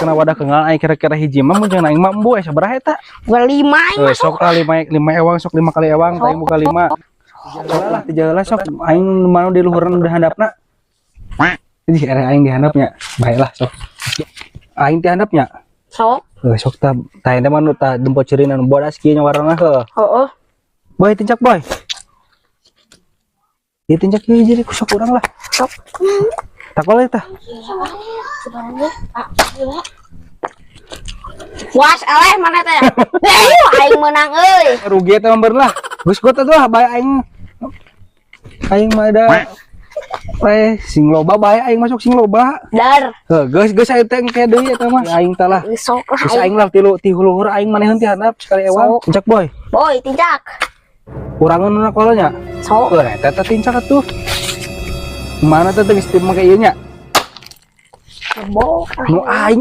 Kana wadah keungal aing kira-kira hiji mah mun jeung aing mah embu sabaraha eta? Bukan lima aing Eh, mah. Sok lah lima lima ewang, sok lima kali ewang, aing buka lima. Lah lah, tiga lah sok aing mana di luhuran udah handapna. Jadi era aing di handapnya. Baiklah sok. Aing di handapnya. Sok. Heuh, sok tah tah eta mah nu tah dempo ceurina nu bodas kieu nya warna heuh. Heeh. Boy, tincak, boy. Ieu tincak ieu jadi ku sok urang lah. Sok. Tak boleh tah. Was eleh mana teh? Eh, aing menang euy. Rugi eta mah lah. Geus kuat atuh lah bae aing. Aing mah ada eh sing loba bae aing masuk sing loba. Dar. Heuh, geus geus aing teh engke deui eta mah. Aing tah lah. Sok lah. Geus aing lah tilu ti luhur aing maneheun ti handap sekali ewang. Sok. Tincak, boy. Boy, tincak. Kurangan nu kolonya. Sok. Heuh, eta teh tincak atuh. Mana teh geus make ieu nya? Bo. Nu aing.